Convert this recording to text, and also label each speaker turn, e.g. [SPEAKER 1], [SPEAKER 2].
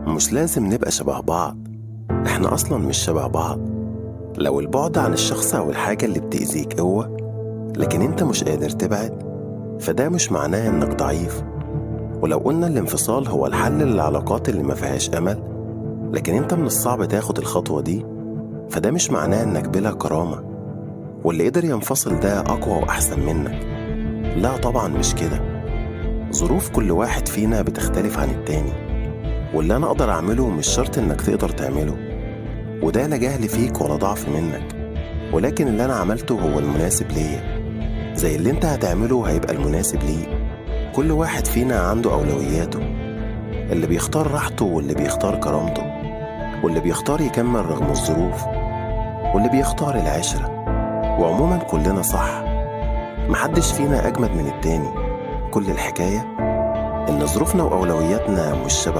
[SPEAKER 1] مش لازم نبقى شبه بعض، احنا أصلا مش شبه بعض. لو البعد عن الشخص أو الحاجة اللي بتأذيك قوة، لكن انت مش قادر تبعد، فده مش معناه انك ضعيف. ولو قلنا الانفصال هو الحل للعلاقات اللي ما فيهاش أمل، لكن انت من الصعب تاخد الخطوة دي، فده مش معناه انك بلا كرامة، واللي قدر ينفصل ده أقوى وأحسن منك. لا طبعا مش كده. ظروف كل واحد فينا بتختلف عن التاني، واللي أنا أقدر أعمله مش شرط إنك تقدر تعمله، وده لا جهل فيك ولا ضعف منك، ولكن اللي أنا عملته هو المناسب ليا، زي اللي أنت هتعمله هيبقى المناسب ليك. كل واحد فينا عنده أولوياته، اللي بيختار راحته، واللي بيختار كرامته، واللي بيختار يكمل رغم الظروف، واللي بيختار العشرة. وعموما كلنا صح، محدش فينا أجمد من التاني. كل الحكاية إن ظروفنا وأولوياتنا مش شبه